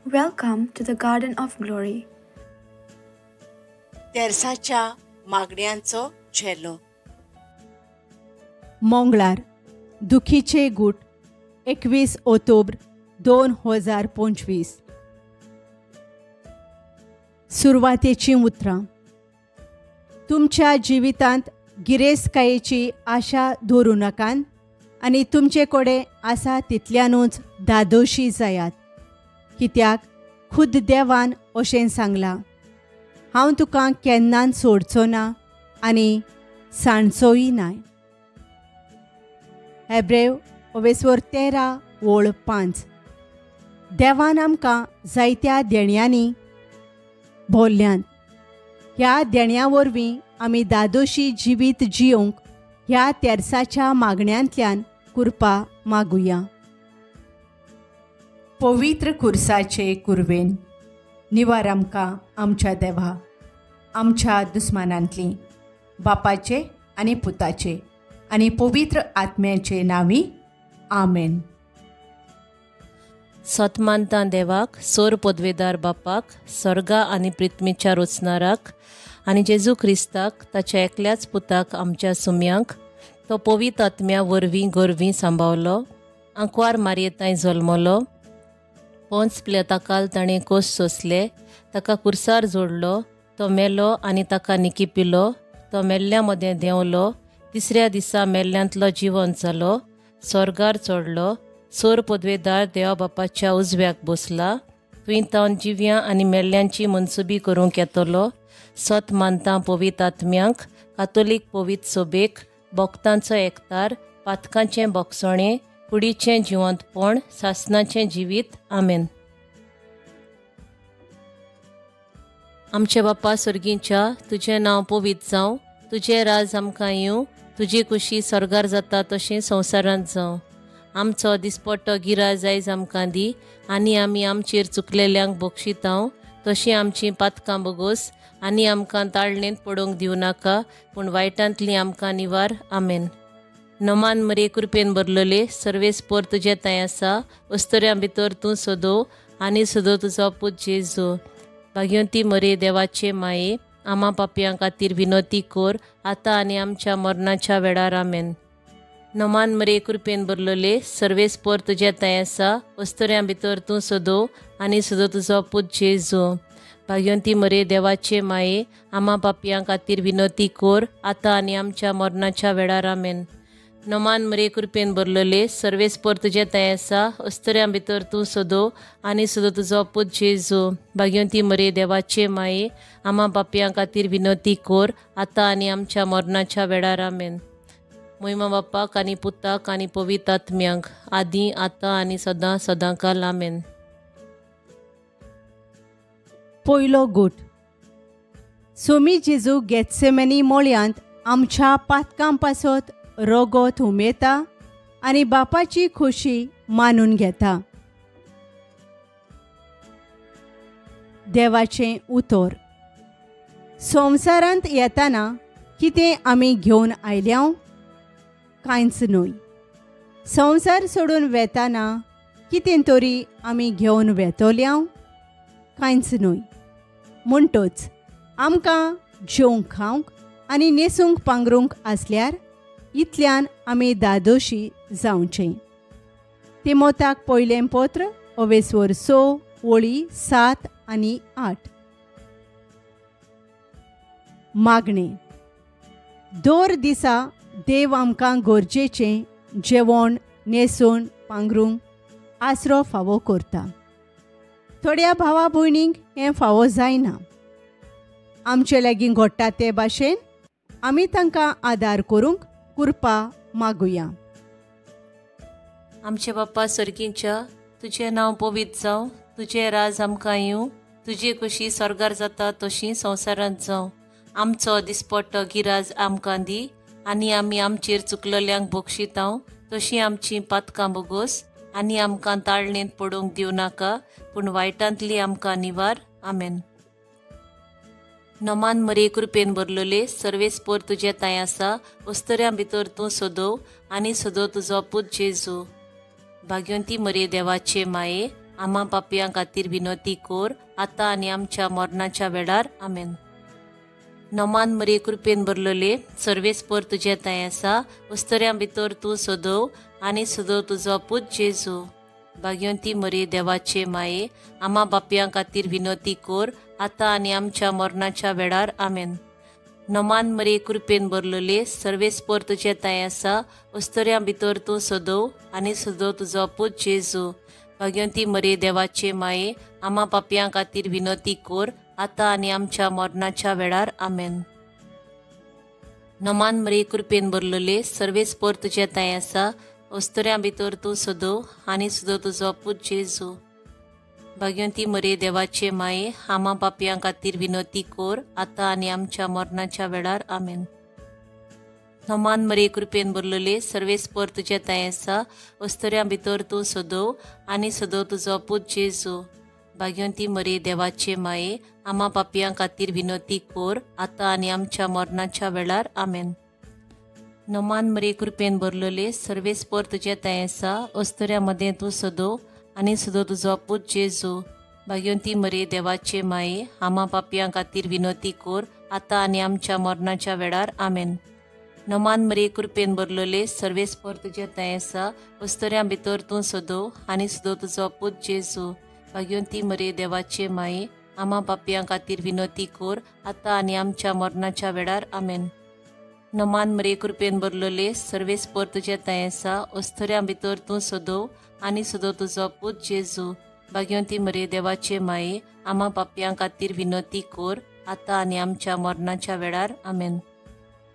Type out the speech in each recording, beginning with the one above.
Welcome to the Garden of Glory. तेर्साच्या मागण्यांचो झेलो. मंगळार दुखीचे गूट 21 ऑक्टोबर 2025. सुरवातेचीं उतरां. तुमच्या जिवितांत गिरेस्तकायेची आशा धरूं नाकात आनी तुमचे कडेन आसा तितल्यानूच धादोशी जायात, कित्याक खुद देवान अशें सांगलां, हांव तुका केन्नाच सोडचो ना आनी सांडचोय नाय. हेब्रेव 13:5. देवान आमकां जायत्या देण्यांनी भरल्यांत. ह्या देण्या वरवीं आमी धादोशी जिवीत जियोंक ह्या तेर्साच्या मागण्यांतल्यान कृपा मागुया. पवित्र कुर्साचे कुर्वेन निवार आमकां आमच्या देवा, आमच्या दुस्मानांतली, बापाचे आनी पुताचे आनी पवित्र आत्म्याचे नांवी, आमेन. सतमानता देवाक, सोर पदवेदार बापाक, सर्गा आनी पृथ्वीच्या रचणाराक आनी जेजू क्रिस्ताक, ताच्या एकल्याच पुताक आमच्या सुम्यांक, तो पवित्र आत्म्या वरवीं गोरवीं सांबावलो, आंकवार मारयेतांय जल्मलो, पोंच प्लेताकाल ताणें कोश सोंसले, ताका कुर्सार जोडलो, तो मेलो आनी ताका निकिपिलो, तो मेल्ल्या मदें देंवलो, तिसऱ्या दिसा मेल्ल्यांतलो जिवन जालो, स्वर्गार चडलो, सोर पदवेदार देवा बापाच्या उजव्याक बसला, थंय तावन जिव्यां आनी मेल्ल्यांची मनसुबी करूंक येतलो. सत मानता पवित्र आत्म्यांक, कातोलीक पवित्र सोबेक, भक्तांचो एकतार, पातकांचें बोगसणें, कुडीचें जिवंतपण, सासनाचें जिवीत. आमेन. आमचे बापा सर्गींच्या, तुजें नांव पवित्र जावं, तुजें राज आमकां येवं, तुजी कुशी स्वर्गार जाता तशें संवसारांत जावं. आमचो दिसपट्टो गिराज आयज आमकां दी आनी आमी आमचेर चुकलेल्यांक बक्षितांव, तशीं आमचीं पातकां बोगोस आनी आमकां ताळणेंत पडोवंक दिवं नाका, पूण वायटांतलीं आमकां निवार. आमेन. नमान मरे कृपेन भरलेले, सर्वेस्पोर तुजें थंय आसा, अस्तुऱ्यां भितर तूं सदो आनी सदो तुजो पूत जेजू. भाग्यवंती मरे देवाचे माये, आमा पापयां खातीर विनोती कोर, आतां आनी आमच्या मरणाच्या वेळार. आमेन. नमान मरे कृपेन भरलेले, सर्वेस्पोर तुजें थंय आसा, अस्तुऱ्यां भितर तूं सदो आनी सदो तुजो पूत जेजू. भाग्यवंती मरे देवाचे माये, आमा पापयां खातीर विनोती कोर, आतां आनी आमच्या मरणाच्या वेळार. आमेन. नमान मरे कृपेन भरलेले, सर्वेस्पोर तुजें थंय आसा, अस्तुऱ्यां भितर तूं सदो आनी सदो तुजो पूत जेजू. भाग्यवंती मरे देवाचे माये, आमा पापयां खातीर विनोती कोर, आतां आनी आमच्या मरणाच्या वेळार. आमेन. मोहिमा बापाक आनी पुताक आनी पवित्र आत्म्यांक, आदीं आतां आनी सदां सदां काल. आमेन. पयलो गूट. सोमी जेजू गेत्सेमनी मोळयांत आमच्या पातकां पासत रगत हुमेता आनी बापाची खोशी मानून घेता. देवाचें उतर. संवसारांत येताना कितें आमी घेवन आयल्या? कांयच न्हय. संवसार सोडून वेताना कितें तरी आमी घेवन वेतोल्या? कांयच न्हय. म्हणटच आमकां जेवंक खावंक आनी न्हेसूंक पांगरूंक आसल्यार इतल्यान आमी धादोशी जावचें. तिमोताक पयलें पत्र 6:7 आनी 8. मागणें. दर दिसा देव आमकां गरजेचें जेवण, न्हेसून पांगरूंक आसरो फावो करता. थोड्या भावा भयणींक हें फावो जायना. आमचे लागीं घडटा ते भाशेन आमी तांकां आदार करूंक कृपा मागुया. आमचे बाप्पा सर्गींच्या, तुजें नांव पवित्र जावं, तुजें राज आमकां येवं, तुजी कुशी स्वर्गार जाता तशी संवसारांत जावं. आमचो दिसपट्टो गिराज आमकां दी आनी आमी आमचेर चुकलेल्यांक बक्षितांव, तशीं आमचीं पातकां बोगोस आनी आमकां ताळणेंत पडोवंक दिवं नाका, पूण वायटांतली आमकां निवार. आमेन. नमान मरे कृपेन भरलेले, सर्वेस्पोर तुजें थंय आसा, अस्तुऱ्यां भितर तूं सदो आनी सदो तुजो पूत जेजू. भाग्यवंती मरे देवाचे माये, आमा पापयां खातीर विनोती कोर, आतां आनी आमच्या मरणाच्या वेळार. आमेन. नमान मरिये कृपेन भरलेले, सर्वेस्पर तुजें तांय आसा, उस्तऱ्यां भितर तूं सदोव आनी सदोव तुजो पूत जेजू. भाग्यवंती मरिये देवाचे माये, आमा बापयां खातीर विनोती कोर, आतां आनी आमच्या मरणाच्या वेळार. आमेन. नमान मरिये कृपेन भरलेले, सर्वेस्पर तुजें तांय आसा, उस्तऱ्यां भितर तूं सदोव आनी सदोव तुजो पूत जेजू. भाग्यवंती मरिये देवाचे माये, आमा पापयां खातीर विनोती कोर, आतां आनी आमच्या मरणाच्या वेळार. आमेन. नमान मरिये कृपेन भरलेले, सर्वेस्पर तुजें तांय आसा, उस्तऱ्यां भितर तूं सदोव आनी सदोव तुजो पूत जेजू. भाग्यवंती मरिये देवाचे माये, आमा पापयां खातीर विनोती कोर, आतां आनी आमच्या मरणाच्या वेळार. आमेन. नमान मरिये कृपेन भरलेले, सर्वेस्पर तुजें तांय आसा, उस्तऱ्यां भितर तूं सदोव आनी सदोव तुजो पूत जेजू. भाग्यवंती मरिये देवाचे माये, आमा पापयां खातीर विनोती कोर, आतां आनी आमच्या मरणाच्या वेळार. आमेन. नमान मरिये कृपेन भरलेले, सर्वेस्पर तुजें तांय आसा, उस्तऱ्यां मदें तूं सदोव आनी सदोव तुजो पूत जेजू. भाग्यवंती मरिये देवाचे माये, आमा पापयां खातीर विनोती कोर, आतां आनी आमच्या मरणाच्या वेळार. आमेन. नमान मरिये कृपेन भरलेले, सर्वेस्पर तुजें तांय आसा, उस्तऱ्यां भितर तूं सदोव आनी सदोव तुजो पूत जेजू. भाग्यवंती मरिये देवाचे माये, आमा पापयां खातीर विनोती कोर, आतां आनी आमच्या मरणाच्या वेळार. आमेन. नमान मरिये कृपेन भरलेले, सर्वेस्पर तुजें तांय आसा, उस्तऱ्यां भितर तूं सदोव आनी सदोव तुजो पूत जेजू. भाग्यवंती मरिये देवाचे माये, आमा पापयां खातीर विनोती कोर, आतां आनी आमच्या मरणाच्या वेळार. आमेन.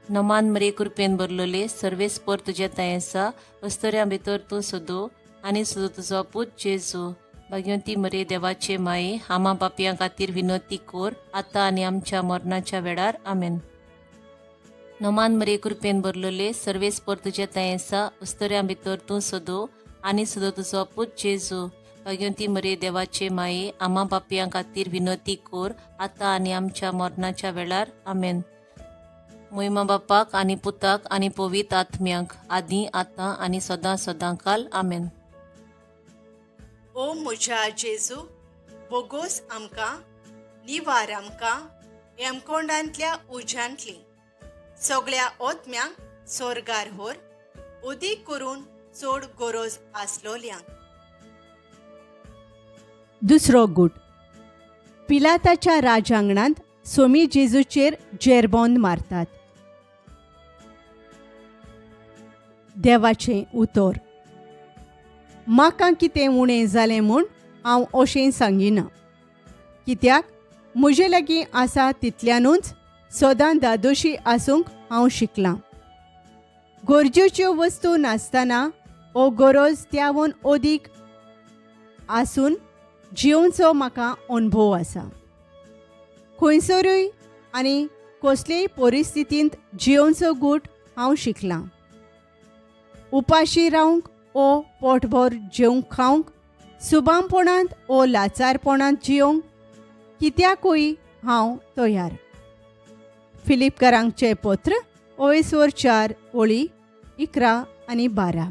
नमान मरिये कृपेन भरलेले, सर्वेस्पर तुजें तांय आसा, उस्तऱ्यां भितर तूं सदोव आनी सदोव तुजो पूत जेजू. भाग्यवंती मरिये देवाचे माये, आमा पापयां खातीर विनोती कोर, आतां आनी आमच्या मरणाच्या वेळार. आमेन. नमान मरिये कृपेन भरलेले, सर्वेस्पर तुजें तांय आसा, उस्तऱ्यां भितर तूं सदोव आनी सदोव तुजो पूत जेजू. भाग्यवंती मरिये देवाचे माये, आमा पापयां खातीर विनोती कोर, आतां आनी आमच्या मरणाच्या वेळार. आमेन. मोहिमा बापाक आनी पुताक आनी पवित्र आत्म्याक, आदी आतां आनी सदां सदां काल. आमेन. ओ म्हज्या जेजू, बोगोस आमकां, निवार आमकां हेमकोंडांतल्या उज्यांतली, सगळ्या ओतम्यांक सोर्गार होर, उदीक करून चड गरज आसलोल्यांक. दुसरो गूट. पिलाताच्या राजांगणांत सोमी जेजूचेर जेरबोंद मारतात. देवाचें उतर. म्हाका कितें उणें जालें म्हूण हांव अशें सांगिना, कित्याक म्हजे लागीं आसा तितल्यानूच सदां दादोशी आसूंक हांव शिकलां. गरजेच्यो वस्तू नासतना ओ गरज त्यावून अदीक आसून जियोवचो म्हाका अणभव आसा. खंयसरूय आनी कसलेय परिस्थितींत जियोवचो गूट हांव शिकलां. उपाशी रावंक ओ पोटभर जेवंक खावंक, सुबामपणांत ओ लाचारपणांत जियोवंक कित्याकूय हांव तयार. फिलिपकारांचें पत्र ओवेसवर 4 ओळी 11 आनी 12.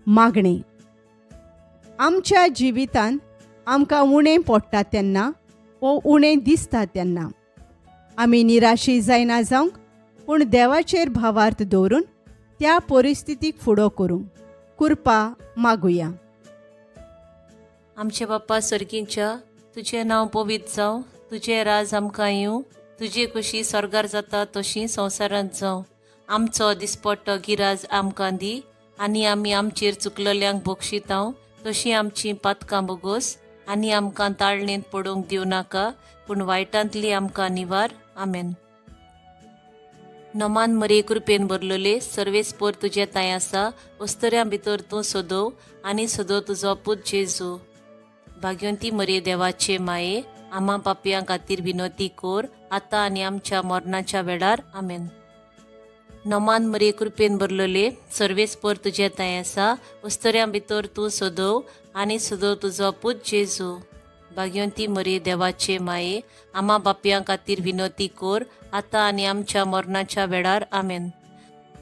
मागणें. आमच्या जिवितांत आमकां उणें पडटा तेन्ना वो उणें दिसता तेन्ना आमी निराशी जायना जावंक, पूण देवाचेर भावार्थ दवरून त्या परिस्थितीक फुडो करूंक कृपा मागुया. आमचे बाप्पा सर्गींच्या, तुजें नांव पवित्र जावं, तुजें राज आमकां येवं, तुजी खुशी स्वर्गार जाता तशी संवसारांत जावं. आमचो दिसपट्टो गिराज आमकां दी, आनी आमी आमचेर चुकलेल्यांक बक्षितांव तशी आमची पातकां बोगोस, आनी आमकां ताळणेंत पडूंक दिवं नाका, पूण वायटांतली आमकां निवार. आमेन. नमान मरिये कृपेन भरलेले, सर्वेस्पर तुजें तांय आसा, उस्तऱ्यां भितर तूं सदोव आनी सदोव तुजो पूत जेजू. भाग्यवंती मरिये देवाचे माये, आमा पापयां खातीर विनोती कोर, आतां आनी आमच्या मरणाच्या वेळार. आमेन. नमान मरिये कृपेन भरलेले, सर्वेस्पर तुजें तांय आसा, उस्तऱ्यां भितर तूं सदोव आनी सदोव तुजो पूत जेजू. भाग्यवंती मरिये देवाचे माये, आमा बापयां खातीर विनोती कोर, आतां आनी आमच्या मरणाच्या वेळार. आमेन.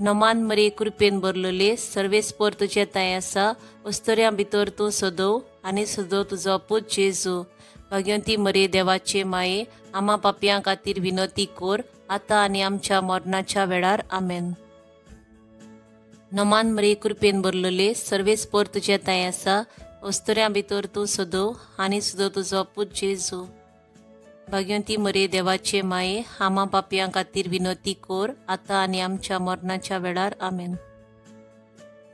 नमान मरे कृपेन भरलेले, सर्वेस्पर तुजें तांय आसा, अस्तुऱ्यां भितर तूं सदोव आनी सदो तुजो पूत जेजू. भाग्यवंती मरे देवाचे माये, आमा पापयां खातीर विनोती कोर, आतां आनी आमच्या मरणाच्या वेळार. आमेन. नमान मरे कृपेन भरलेले, सर्वेस्पर तुजें तांय आसा, अस्तुऱ्यां भितर तूं सदोव आनी सदो तुजो पूत जेजू. भाग्यवंती मरे देवाचे माये, आमा पापयां खातीर विनोती कोर, आतां आनी आमच्या मरणाच्या वेळार. आमेन.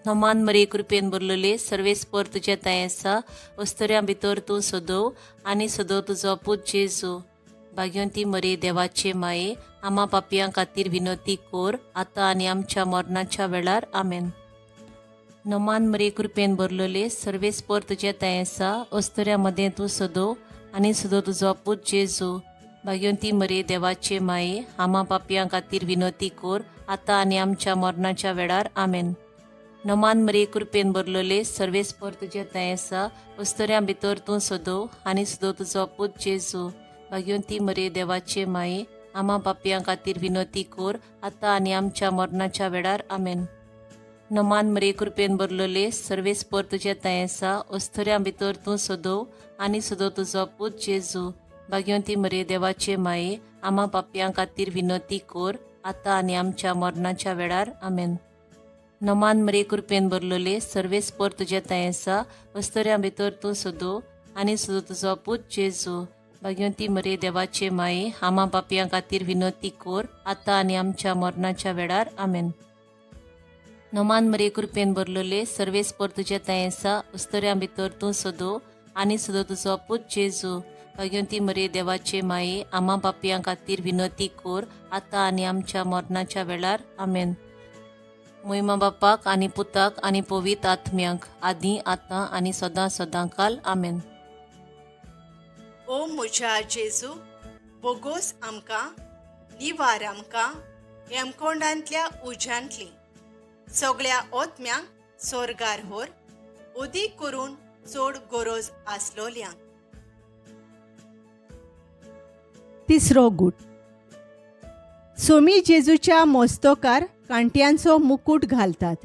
नमान मरे कृपेन भरलेले, सर्वेस्पर तुजें तांय आसा, अस्तुऱ्यां भितर तूं सदोव आनी सदो तुजो पूत जेजू. भाग्यवंती मरे देवाचे माये, आमा पापयां खातीर विनोती कोर, आतां आनी आमच्या मरणाच्या वेळार. आमेन. नमान मरे कृपेन भरलेले, सर्वेस्पर तुजें तांय आसा, अस्तुऱ्यां मदें तूं सदोव आनी सदो तुजो पूत जेजू. भाग्यवंती मरे देवाचे माये, आमा पापयां खातीर विनोती कोर, आतां आनी आमच्या मरणाच्या वेळार. आमेन. नमान मरे कृपेन भरलेले, सर्वेस्पर तुजें तांय आसा, अस्तुऱ्यां भितर तूं सदोव आनी सदो तुजो पूत जेजू. भाग्यवंती मरे देवाचे माये, आमा पापयां खातीर विनोती कोर, आतां आनी आमच्या मरणाच्या वेळार. आमेन. नमान मरे कृपेन भरलेले, सर्वेस्पर तुजें तांय आसा, अस्तुऱ्यां भितर तूं सदोव आनी सदो तुजो पूत जेजू. भाग्यवंती मरे देवाचे माये, आमा पापयां खातीर विनोती कोर, आतां आनी आमच्या मरणाच्या वेळार. आमेन. नमान मरे कृपेन भरलेले, सर्वेस्पर तुजें तांय आसा, अस्तुऱ्यां भितर तूं सदोव आनी सदो तुजो पूत जेजू. भाग्यवंती मरे देवाचे माये, आमा पापयां खातीर विनोती कोर, आतां आनी आमच्या मरणाच्या वेळार. आमेन. नमान मरे कृपेन भरलेले, सर्वेस्पर तुजें तांय आसा, अस्तुऱ्यां भितर तूं सदोव आनी सदो तुजो पूत जेजू. भाग्यवंती मरे देवाचे माये, आमा पापयां खातीर विनोती कोर, आतां आनी आमच्या मरणाच्या वेळार. आमेन. मोहिमा बापाक आनी पुताक आनी पवित्र आत्म्यांक, आदी आतां आनी सदां सदां काल. आमेन. ओ म्हज्या जेजू, बोगोस आमकां, निवार आमकां हेमकोंडांतल्या उज्यांतली सगळ्या ओतम्यांक सोर्गार होर, उदीक करून चड गरज आसलोल्यांक. तिसरो गूट. सोमी जेजूच्या मोस्तोकार कांट्यांचो मुकूट घालतात.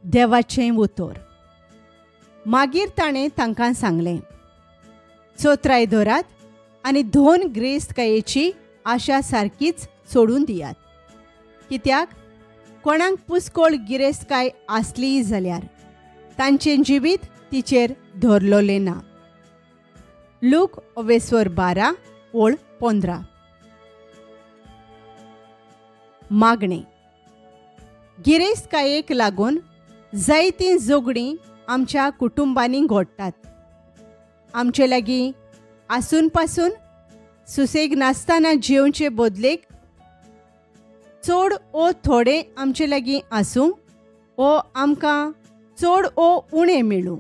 देवाचें उतर. मागीर ताणें तांकां सांगलें, चोत्राय धरात आनी दोन ग्रेस्तकायेची आशा सारकीच सोडून दियात, कित्याक कोणाक पुस्कोळ गिरेस्तकाय आसलीय जाल्यार तांचें जिवीत तिचेर धरलोलें ना. लूक ओवेस्वर 12 ओळ 15. मागणें. गिरेस्तकायेक लागून जायतीं झगडीं आमच्या कुटुंबांनी घडटात. आमचे लागीं आसून पासून सुसेग नासतना जेवचे बदलेक चड ओ थोडे आमचे लागीं आसूं ओ आमकां चड ओ उणें मेळूं,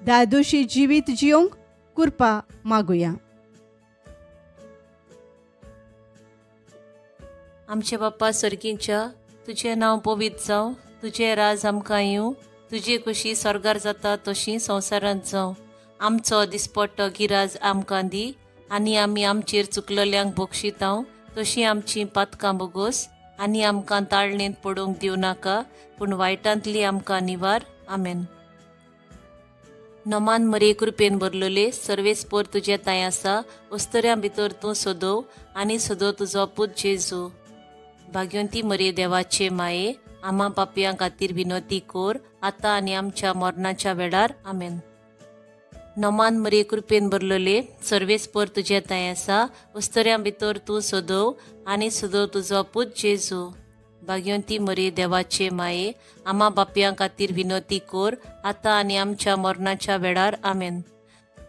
दादोशी जिवीत जिवंक कृपा मागुया. आमचे बाप्पा सर्गींच्या, तुजें नांव पवित्र जावं, तुजें राज आमकां येवं, तुजी खुशी स्वर्गार जाता तशी संवसारांत जावं. आमचो दिसपट्टो गिराज आमकां दी, आनी आमी आमचेर चुकलल्यांक बक्षितांव तशी आमची पातकां बोगोस, आनी आमकां ताळणेंत पडूंक दिवं नाका, पूण वायटांतली आमकां निवार. आमेन. नमान मरे कृपेन भरलेले, सर्वेस्पर तुजें तांय आसा, अस्तुऱ्यां भितर तूं सदोव आनी सदो तुजो पूत जेजू. भाग्यवंती मरे देवाचे माये, आमा पापयां खातीर विनोती कोर, आतां आनी आमच्या मरणाच्या वेळार. आमेन. नमान मरे कृपेन भरलेले, सर्वेस्पर तुजें तांय आसा, अस्तुऱ्यां भितर तूं सदोव आनी सदो तुजो पूत जेजू. भाग्यवंती मरे देवाचे माये, आमा बापयां खातीर विनोती कोर, आतां आनी आमच्या मरणाच्या वेळार. आमेन.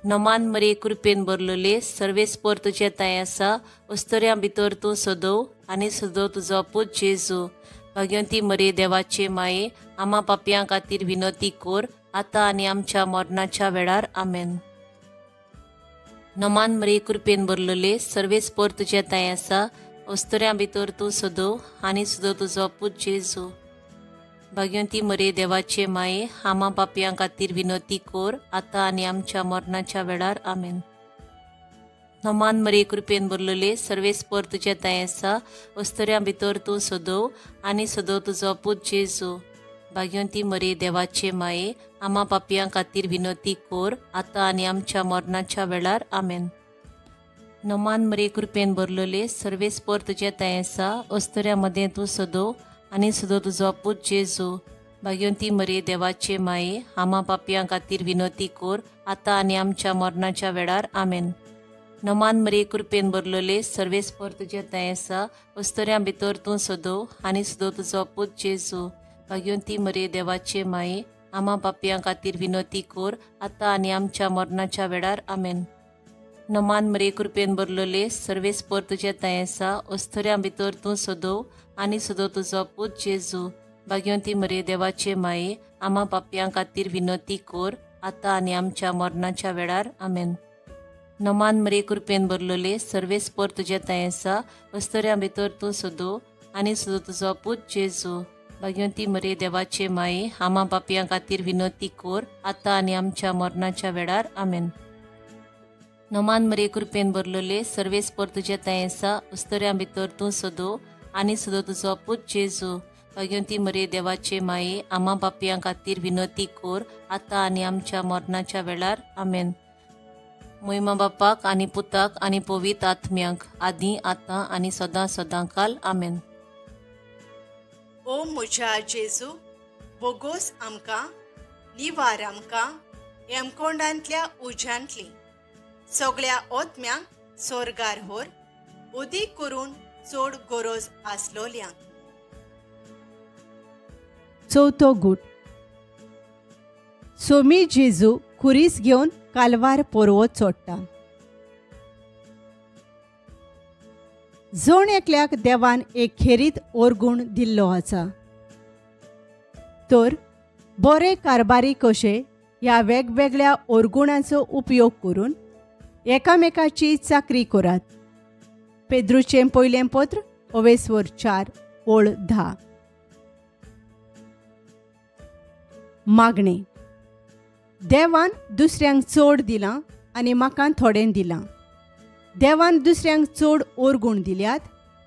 नमान मरे कृपेन भरलेले, सर्वेस्पर तुजें तांय आसा, अस्तुऱ्यां भितर तूं सदोव आनी सदो तुजो पूत जेजू. भाग्यवंती मरे देवाचे माये, आमा पापयां खातीर विनोती कोर, आतां आनी आमच्या मरणाच्या वेळार. आमेन. नमान मरे कृपेन भरलेले, सर्वेस्पर तुजें तांय आसा, अस्तुऱ्यां भितर तूं सदोव आनी सदो तुजो पूत जेजू. भाग्यवंती मरे देवाचे माये, आमा पापयां खातीर विनोती कोर, आतां आनी आमच्या मरणाच्या वेळार. आमेन. नमान मरे कृपेन भरलेले सर्वेस्पर तुज्या तांय आसा अस्तुऱ्यां भितर तूं सदोव आनी सदो तुजो पूत जेजू। भाग्यवंती मरे देवाचे माये आमा पापयां खातीर विनोती कोर आतां आनी आमच्या मरणाच्या वेळार आमेन। नमान मरे कृपेन भरलेले सर्वेस्पर तुज्या तांय आसा अस्तुऱ्यां मदें तूं सदोव आनी सदो तुजो पूत जेजू। भाग्यवंती मरे देवाचे माये आमा पापयां खातीर विनोती कोर आतां आनी आमच्या मरणाच्या वेळार आमेन। नमान मरे कृपेन भरलेले सर्वेस्पर तुज्या तांय आसा अस्तुऱ्यां भितर तूं सदोव आनी सदो तुजो पूत जेजू। भाग्यवंती मरे देवाचे माये आमा पापयां खातीर विनोती कोर आतां आनी आमच्या मरणाच्या वेळार आमेन। नमान मरे कृपेन भरलेले सर्वेस्पर तुज्या तांय आसा अस्तुऱ्यां भितर तूं सदोव आनी सदो तुजो पूत जेजू। भाग्यवंती मरे देवाचे माये आमा पापयां खातीर विनोती कोर आतां आनी आमच्या मरणाच्या वेळार आमेन। नमान मरे कृपेन भरलेले सर्वेस्पर तुज्या तांय आसा अस्तुऱ्यां भितर तूं सदोव आनी सदो तुजो पूत जेजू। भाग्यवंती मरे देवाचे माये आमा पापयां खातीर विनोती कोर आतां आनी आमच्या मरणाच्या वेळार आमेन। नमान मरे कृपेन भरलेले सर्वेस्पर तुज्या तांय आसा अस्तुऱ्यां भितर तूं सदोव आनी सदो तुजो पूत जेजू। भाग्यवंती मरे देवाचे माये आमा पापयां खातीर विनोती कोर आतां आनी आमच्या मरणाच्या वेळार आमेन। मोहिमा बापाक आनी पुताक आनी पवित्र आत्म्यांक आदी आतां आनी सदां सदां काल आमेन। ओ म्हज्या जेजू बोगोस आमकां निवार आमकां हेमकोंडांतल्या उज्यांतली सगळ्या ओतम्यांक सोर्गार होर उदीक करून चड गरज आसलोल्यांक। चवथो गूट। सोमी जेजू खुरीस घेवन कालवार पोरवो चोडटा। जण एकल्याक देवान एक खेरीत ओरगुण दिल्लो आसा तर बरे कारभारी कशे ह्या वेगवेगळ्या ओरगुणाचो उपयोग करून एकामेकाची चाकरी करात। पेद्रूचें पयलें पत्र ओवेस्वर 4 ओळ 10। मागणें। देवान दुसऱ्यांक चड दिलां आनी म्हाका थोडें दिलां। देवान दुसऱ्यांक चड ओरगुण दिल्यात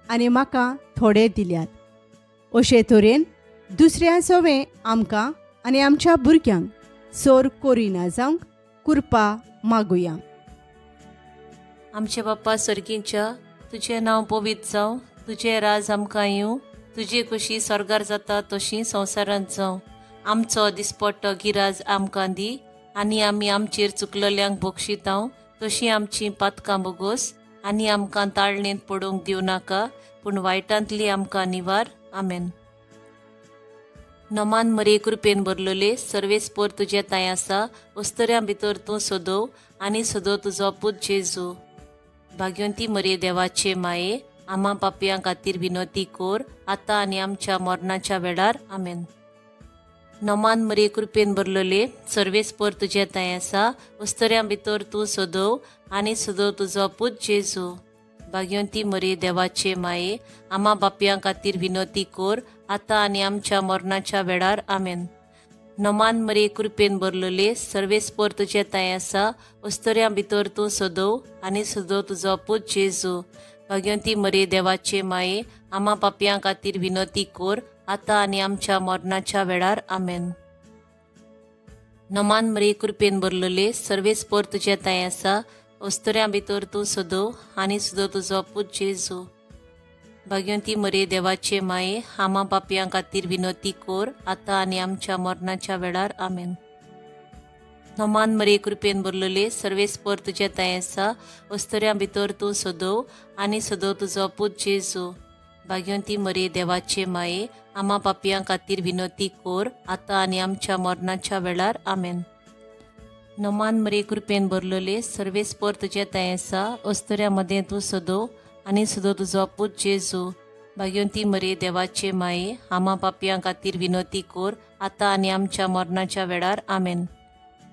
आनी म्हाका थोडे दिल्यात। अशे तरेन दुसऱ्या सवें आमकां आनी आमच्या भुरग्यांक सोर करिना जावंक कृपा मागुया। आमचे बाप्पा सर्गींच्या तुजें नांव पवित्र जावं, तुजें राज आमकां येवं, तुजी खुशी स्वर्गार जाता तशी संवसारांत जावं। आमचो दिसपट्टो गिराज आमकां दी आनी आमी आमचेर चुकलेल्यांक बक्षितांव तशी आमची पातकां बोगोस आनी आमकां ताळणेंत पडूंक दिवं नाका पूण वायटांतली आमकां निवार आमेन। नमान मरे कृपेन भरलेले सर्वेस्पर तुजें तांय आसा अस्तुऱ्यां भितर तूं सदोव आनी सदो तुजो पूत जेजू। भाग्यवंती मरे देवाचे माये आमा पापयां खातीर विनोती कोर आतां आनी आमच्या मरणाच्या वेळार आमेन। नमान मरे कृपेन भरलेले सर्वेस्पर तुजें तांय आसा अस्तुऱ्यां भितर तूं सदोव आनी सदो तुजो पूत जेजू। भाग्यवंती मरे देवाचे माये आमा बापयां खातीर विनोती कोर आतां आनी आमच्या मरणाच्या वेळार आमेन। नमान मरे कृपेन भरलेले सर्वेस्पर तुजें तांय आसा अस्तुऱ्यां भितर तूं सदोव आनी सदो तुजो पूत जेजू। भाग्यवंती मरे देवाचे माये आमा पापयां खातीर विनोती कोर आतां आनी आमच्या मरणाच्या वेळार आमेन। नमान मरे कृपेन भरलेले सर्वेस्पर तुजें तांय आसा अस्तुऱ्यां भितर तूं सदोव आनी सदो तुजो पूत जेजू। भाग्यवंती मरे देवाचे माये आमा पापयां खातीर विनोती कोर आतां आनी आमच्या मरणाच्या वेळार आमेन। नमान मरे कृपेन भरलेले सर्वेस्पर तुजें तांय आसा अस्तुऱ्यां भितर तूं सदोव आनी सदो तुजो पूत जेजू। भाग्यवंती मरे देवाचे माये आमा पापयां खातीर विनोती कोर आतां आनी आमच्या मरणाच्या वेळार आमेन। नमान मरे कृपेन भरलेले सर्वेस्पर तुजें तांय आसा अस्तुऱ्यां मदें तूं सदोव आनी सदो तुजो पूत जेजू। भाग्यवंती मरे देवाचे माये आमा पापयां खातीर विनोती कोर आतां आनी आमच्या मरणाच्या वेळार आमेन।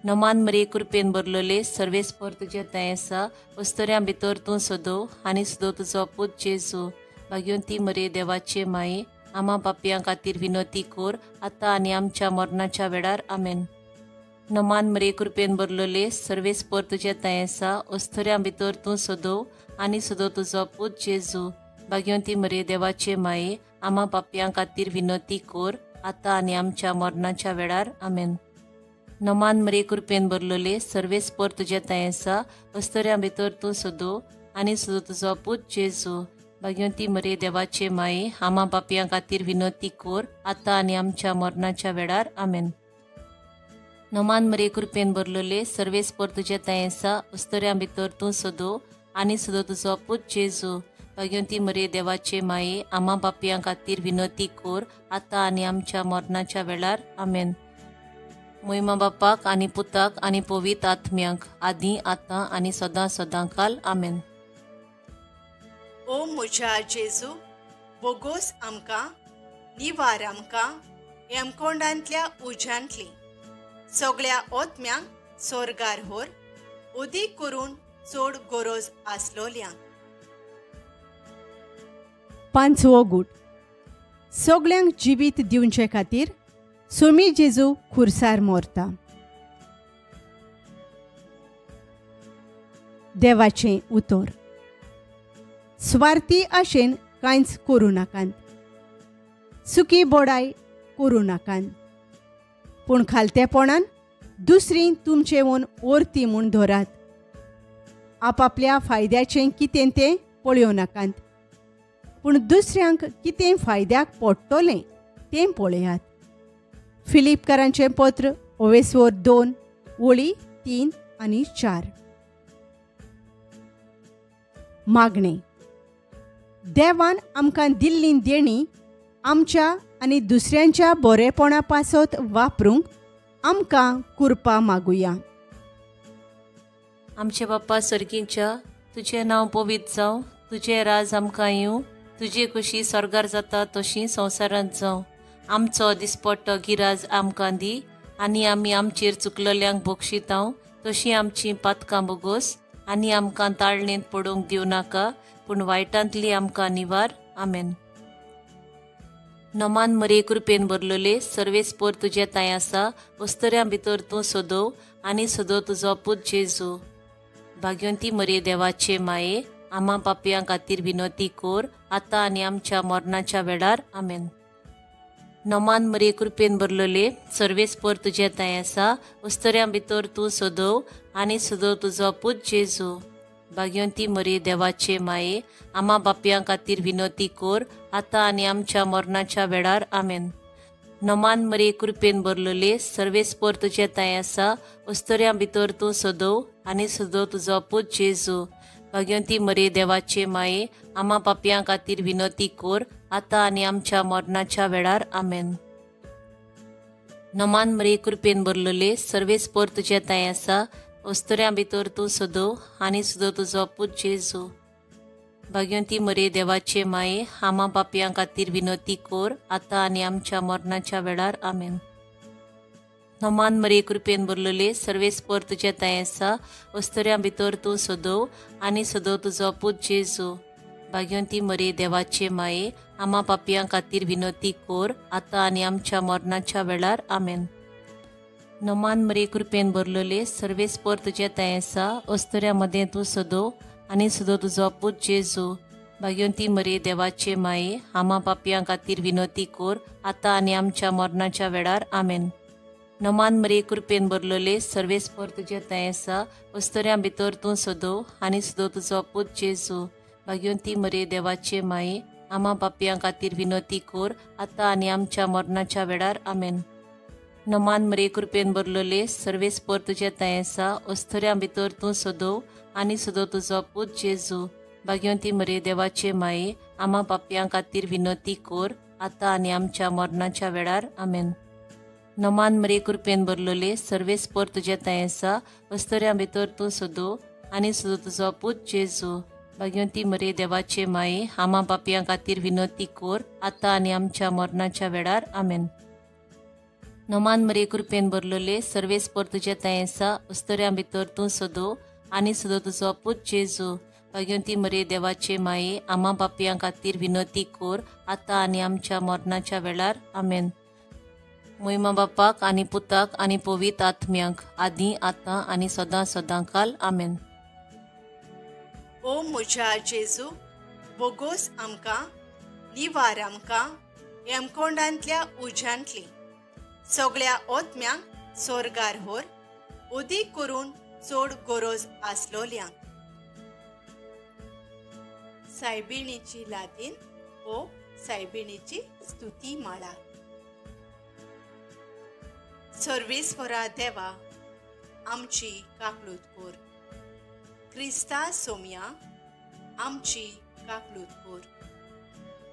नमान मरे कृपेन भरलेले सर्वेस्पर तुजें तांय आसा अस्तुऱ्यां भितर तूं सदोव आनी सदो तुजो पूत जेजू। भाग्यवंती मरे देवाचे माये आमा पापयां खातीर विनोती कोर आतां आनी आमच्या मरणाच्या वेळार आमेन। नमान मरे कृपेन भरलोले सर्वेस्पर तुजे तांय आसा, अस्तुऱ्यां भितर तूं सदो आनी सदो तुजो पूत जेजू। भाग्यवंती मरे देवाचे माये, आमा पापयां खातीर विनवती कर, आतां आनी आमच्या मरणाच्या वेळार। आमेन। नमान मरे कृपेन भरलोले सर्वेस्पर तुजे तांय आसा, अस्तुऱ्यां भितर तूं सदो आनी सदो तुजो पूत जेजू। भाग्यवंती मरे देवाचे माये, आमा पापयां खातीर विनवती कर, आतां आनी आमच्या मरणाच्या वेळार। आमेन। नमान मरे कृपेन भरलोले सर्वेस्पर तुजे तांय आसा, अस्तुऱ्यां भितर तूं सदो आनी सदो तुजो पूत जेजू। भाग्यवंती मरे देवाचे माये, आमा पापयां खातीर विनवती कर, आतां आनी आमच्या मरणाच्या वेळार। आमेन। मोहिमा बापाक आनी पुताक आनी पवित्र आत्म्याक, आदी आतां आनी सदां सदां काल। आमेन। ओ म्हज्या जेजू, बोगोस आमकां, निवार आमकां हेमकोंडांतल्या उज्यांतली सगळ्या ओतम्यांक सोर्गार होर, उदीक करून चड गरज आसलोल्यांक। पांचवो गूट। सगळ्यांक जिवीत दिवचे खातीर सोमी जेजू खुर्सार मोरता। देवाचें उतर। स्वार्थी आशेन कांयच करूं नाकात, सुकी बोडाय करूं नाकात, पूण खालतेपणान दुसरी तुमचे म्हूण ओरती म्हूण धरात। आपापल्या फायद्याचें कितें तें पळयोवं नाकात, पूण दुसऱ्यांक कितें फायद्याक पडटलें तें पळयात। फिलिपकारांचें पत्र ओवेसवर 2 ओळी 3 आनी 4। मागणें। देवान आमकां दिल्ली देणी आमच्या आनी दुसऱ्यांच्या बरेपणा पासत वापरूंक आमकां कृपा मागुया। आमचे बाप्पा सर्गींच्या, तुजें नांव पवित्र जावं, तुजें राज आमकां येवं, तुजी खुशी स्वर्गार जाता तशी संवसारांत जावं। आमचो दिसपट्टो गिराज आमकां दी, आनी आमी आमचेर चुकलल्यांक बक्षितांव तशी आमची पातकां बोगोस, आनी आमकां ताळणेंत पडूंक दिवं नाका, पूण वायटांतली आमकां निवार। आमेन। नमान मरे कृपेन भरलोले सर्वेस्पर तुजे तांय आसा, अस्तुऱ्यां भितर तूं सदो आनी सदो तुजो पूत जेजू। भाग्यवंती मरे देवाचे माये, आमा पापयां खातीर विनवती कर, आतां आनी आमच्या मरणाच्या वेळार। आमेन। नमान मरे कृपेन भरलोले सर्वेस्पर तुजे तांय आसा, अस्तुऱ्यां भितर तूं सदो आनी सदो तुजो पूत जेजू। भाग्यवंती मरे देवाचे माये, आमा बापयां खातीर विनवती कर, आतां आनी आमच्या मरणाच्या वेळार। आमेन। नमान मरे कृपेन भरलोले सर्वेस्पर तुजे तांय आसा, अस्तुऱ्यां भितर तूं सदो आनी सदो तुजो पूत जेजू। भाग्यवंती मरे देवाचे माये, आमा पापयां खातीर विनवती कर, आतां आनी आमच्या मरणाच्या वेळार। आमेन। नमान मरे कृपेन भरलोले सर्वेस्पर तुजे तांय आसा, अस्तुऱ्यां भितर तूं सदो आनी सदो तुजो पूत जेजू। भाग्यवंती मरे देवाचे माये, आमा पापयां खातीर विनवती कर, आतां आनी आमच्या मरणाच्या वेळार। आमेन। नमान मरे कृपेन भरलोले सर्वेस्पर तुजे तांय आसा, अस्तुऱ्यां भितर तूं सदो आनी सदो तुजो पूत जेजू। भाग्यवंती मरे देवाचे माये, आमा पापयां खातीर विनवती कर, आतां आनी आमच्या मरणाच्या वेळार। आमेन। नमान मरे कृपेन भरलोले सर्वेस्पर तुजे तांय आसा, अस्तुऱ्यां मदें तूं सदो आनी सदो तुजो पूत जेजू। भाग्यवंती मरे देवाचे माये, आमा पापयां खातीर विनवती कर, आतां आनी आमच्या मरणाच्या वेळार। आमेन। नमान मरे कृपेन भरलोले सर्वेस्पर तुजे तांय आसा, अस्तुऱ्यां भितर तूं सदो आनी सदो तुजो पूत जेजू। भाग्यवंती मरे देवाचे माये, आमा पापयां खातीर विनवती कर, आतां आनी आमच्या मरणाच्या वेळार। आमेन। नमान मरे कृपेन भरलोले सर्वेस्पर तुजे तांय आसा, अस्तुऱ्यां भितर तूं सदो आनी सदो तुजो पूत जेजू। भाग्यवंती मरे देवाचे माये, आमा पापयां खातीर विनवती कर, आतां आनी आमच्या मरणाच्या वेळार। आमेन। नमान मरे कृपेन भरलोले सर्वेस्पर तुजे तांय आसा, अस्तुऱ्यां भितर तूं सदो आनी सदो तुजो पूत जेजू। भाग्यवंती मरे देवाचे माये, आमा पापयां खातीर विनवती कर, आतां आनी आमच्या मरणाच्या वेळार। आमेन। नमान मरे कृपेन भरलोले सर्वेस्पर तुजे तांय आसा, अस्तुऱ्यां भितर तूं सदो आनी सदो तुजो पूत जेजू। भाग्यवंती मरे देवाचे माये, आमा पापयां खातीर विनवती कर, आतां आनी आमच्या मरणाच्या वेळार। आमेन। मोहिमा बापाक आनी पुताक आनी पवित्र आत्म्याक, आदी आतां आनी सदां सदां काल. आमेन. ओ म्हज्या जेजू, बोगोस आमकां, निवार आमकां हेमकोंडांतल्या उज्यांतली सगळ्या ओत्म्यांक सोर्गार होर, उदीक करून चड गरज आसलोल्यांक. सायबिणीची लातीन ओ सायबिणीची स्तुती माळा. सर्वेस्वरा देवा, आमची काकलूत कोर. क्रिस्ता सोम्या, आमची काकलूत कोर.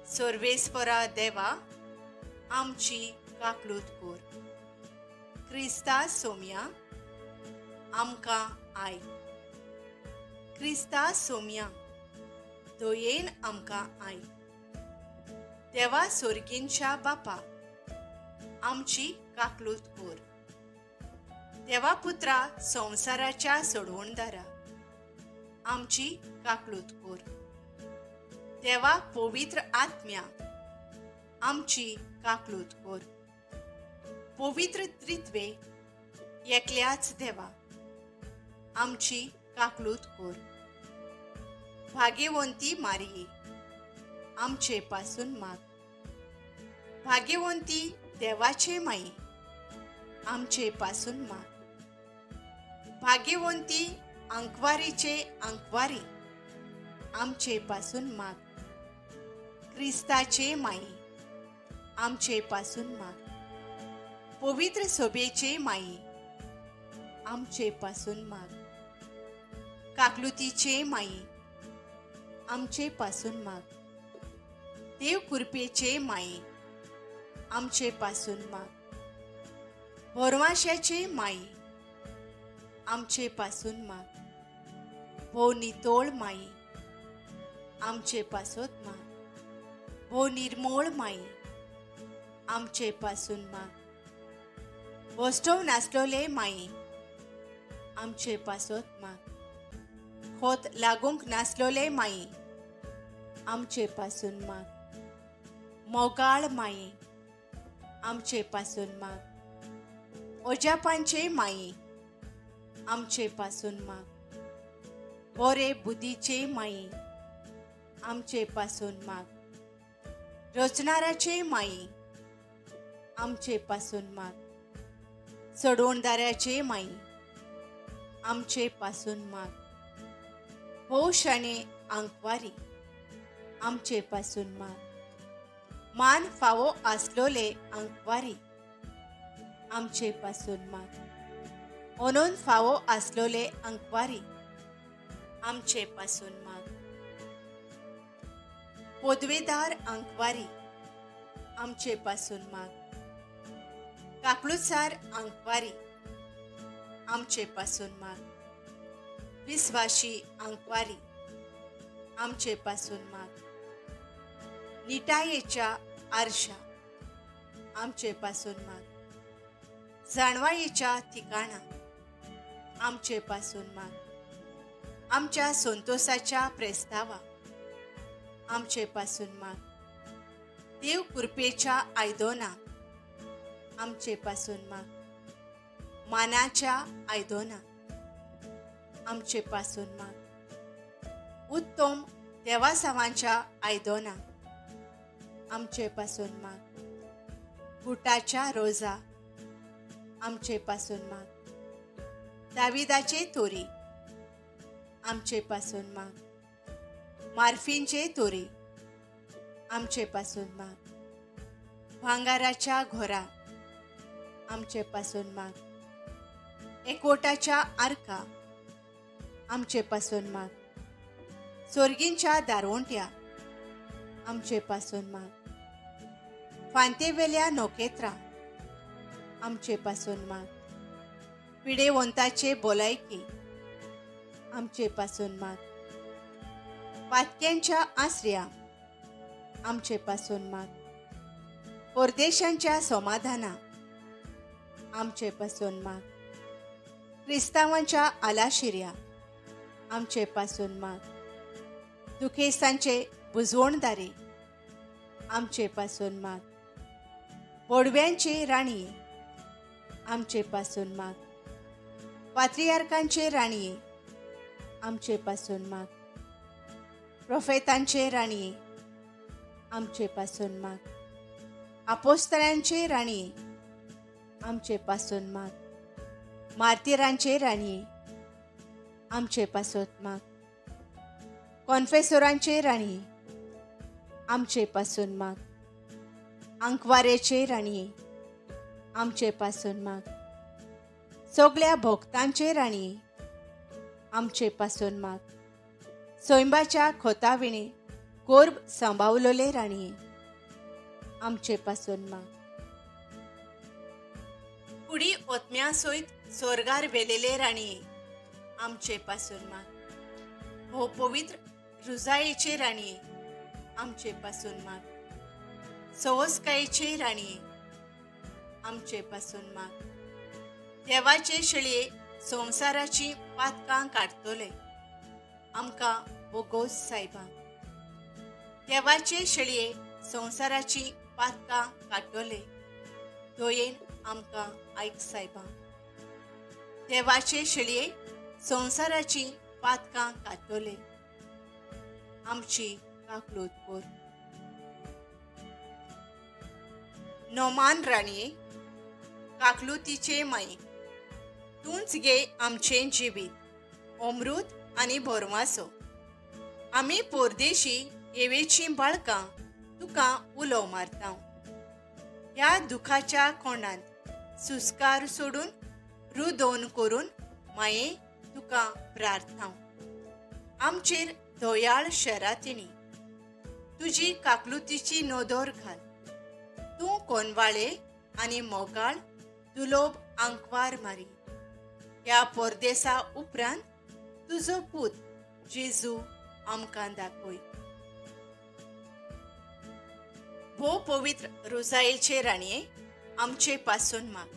सर्वेस्वरा देवा, आमची काकलूत कोर. क्रिस्ता सोम्या, आमकां आयक. क्रिस्ता सोम्या, दयेन आमकां आयक. देवा सोर्गींच्या बापा, आमची काकलूत कोर. देवा पुत्रा संवसाराच्या सोडवणदारा, आमची काकलूत कोर. देवा पवित्र आत्म्या, आमची काकलूत कोर. पवित्र त्रित्वे एकल्याच देवा, आमची काकलूत कोर. भाग्यवंती मारिये, आमचे पासून माग. भाग्यवंती देवाचे माई, आमचे पासून माग. भाग्यवंती आंकवारीचे आंकवारी, आमचे पासून माग. क्रिस्ताचे माई, आमचे पासून माग. पवित्र सोबेचे माई, आमचे पासून माग. काकलुतीचे माई, आमचे पासून माग. देव कृपेचे माई, आमचे पासून माग. भोरवाशाचे माई, आमचे पासून माग. भोव नितोळ माई, आमचे पासत माग. भोव निर्मोळ माई, आमचे पासून माग. भोस्टोव नासलोले माई, आमचे पासत माग. खोत लागूंक नासलोले माई, आमचे पासून माग. मोगाळ माई, आमचे पासून माग. ओजापांचे माई, आमचे पासून माग. बोरे बुद्धीचे माई, आमचे पासून माग. रचणाराचे माई, आमचे पासून माग. सोडवणदाराचे माई, आमचे पासून माग. भोव शाणे आंकवारी, आमचे पासून माग. मान फावो आसलोले आंकवारी, आमचे पासून माग. ओनून फावो आसलोले आंकवारी, आमचे पासून माग. पदवेदार आंकवारी, आमचे पासून माग. काकलुसार आंकवारी, आमचे पासून माग. विस्वाशी आंकवारी, आमचे पासून माग. निटायेच्या आरशा, आमचे पासून माग. जाणवायेच्या ठिकाणा, आमचे पासून माग. आमच्या संतोषाच्या प्रस्तावा, आमचे पासून माग. देव कृपेच्या आयदोना, आमचे पासून माग. मानाच्या आयदोना, आमचे पासून माग. उत्तम देवासावांच्या आयदोना, आमचे पासून माग. गुटाच्या रोजा, आमचे पासून माग. दाविदाचे तोरी, आमचे पासून माग. मार्फींचे तोरी, आमचे पासून माग. भांगाराच्या घोरा, आमचे पासून माग. एकवटाच्या आर्का, आमचे पासून माग. सोर्गींच्या दारवंट्या, आमचे पासून माग. फांतेवेल्या नोकेत्रा, आमचे पासून माग. पिडेवंताचे बोलायकी, आमचे पासून माग. पातक्यांच्या आसऱ्या, आमचे पासून माग. परदेशांच्या समाधाना, आमचे पासून माग. क्रिस्तावांच्या आलाशिऱ्या, आमचे पासून माग. दुखेस्तांचे बुजवणदारे, आमचे पासून माग. बोडव्यांचे राणी, आमचे पासून माग. पात्रियार्कांचे राणये, आमचे पासून माग. प्रोफेतांचे राणये, आमचे पासून माग. आपोस्तलांचे राणये, आमचे पासून माग. मार्तिरांचे राणये, आमचे पासून माग. कॉन्फेसोरांचे राणये, आमचे पासून माग. आंकवारेचे राणये, आमचे पासून माग. सगळ्या भोक्तांचे राणये, आमचे पासून माग. सोयंबाच्या खोताविणे कोर्ब सांबावलोले राणये, आमचे पासून माग. कुडी ओतम्या सयत सोर्गार वेलेले राणये, आमचे पासून माग. हो पवित्र रुजायेचे राणये, आमचे पासून माग. सवसकायेचे राणये, आमचे पासून माग. देवाचे शेळये संवसाराची पातकां काडटले, आमकां बोगोस सायबा. देवाचे शेळये संवसाराची पातकां काडटले, दयेन आमकां आयक सायबा. देवाचे शेळये संवसाराची पातकां काडटले, आमची काकलूत कर. नोमान राणये, काकलुतीचे माये, तूंच गे आमचें जिवीत अमृत आनी भरवासो. आमी पोरदेशी येवेचीं बाळकां तुका उलो मारता. ह्या दुखाच्या कोणांत सुस्कार सोडून रुदोन करून माये तुका प्रार्थना. आमचेर दयाळ शरातिणी तुजी काकलुतीची नदर घाल. तूं कोनवाळे आनी मोगाळ दुलोब आंकवार मारी. ह्या परदेसा उपरांत तुजो पूत जेजू आमकां दाखय. भोव पवित्र रोजायेचे राणये, आमचे पासून माग.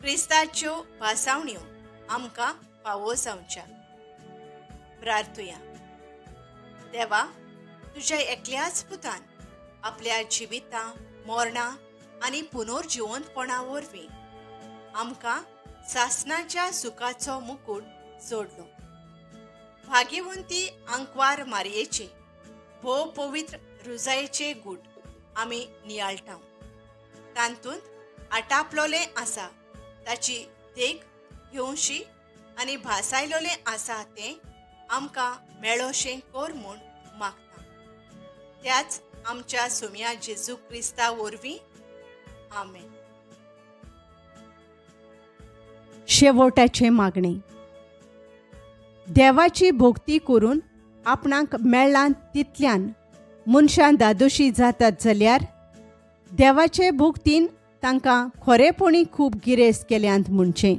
क्रिस्ताच्यो भासावण्यो आमकां फावो जावच्या. प्रार्थुया. देवा, तुज्या एकल्याच पुतान आपल्या जिविता मरणां आनी पुनर्जिवंतपणा वरवीं आमकां सासणाच्या सुखाचो मुकूट जोडलो. भाग्यवंती आंकवार मारयेचे भोव पवित्र रुजायेचे गूट आमी नियाळटा. तातूंत आटापलोलें आसा ताची देख घेवशी आनी भासायलोलें आसा तें आमकां मेळोशें कर म्हूण मागता. त्याच आमच्या सुम्या जेजू क्रिस्ता वरवीं, आमेन. शेवटाचें मागणें. देवाची भक्ती करून आपणाक मेळ्ळां तितल्यान मनशां दादोशी जातात जाल्यार देवाचे भक्तीन तांकां खरेपणी खूब गिरेस्त केल्यांत म्हणचें.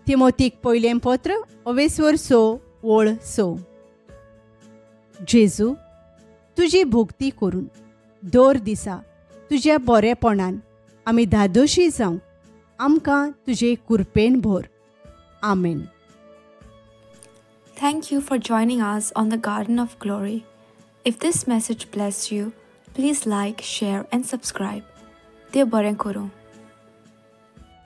तिमोतीक पयलें पत्र अवेस्वर 6:6. जेजू, तुजी भक्ती करून दर दिसा तुज्या बरेपणान आमी धादोशी जावंक आमकां तुजे कुरपेन भर. आमेन. Thank you for joining us on the Garden of Glory. If this message blessed you, please like, share and subscribe. Dev बरें करूं.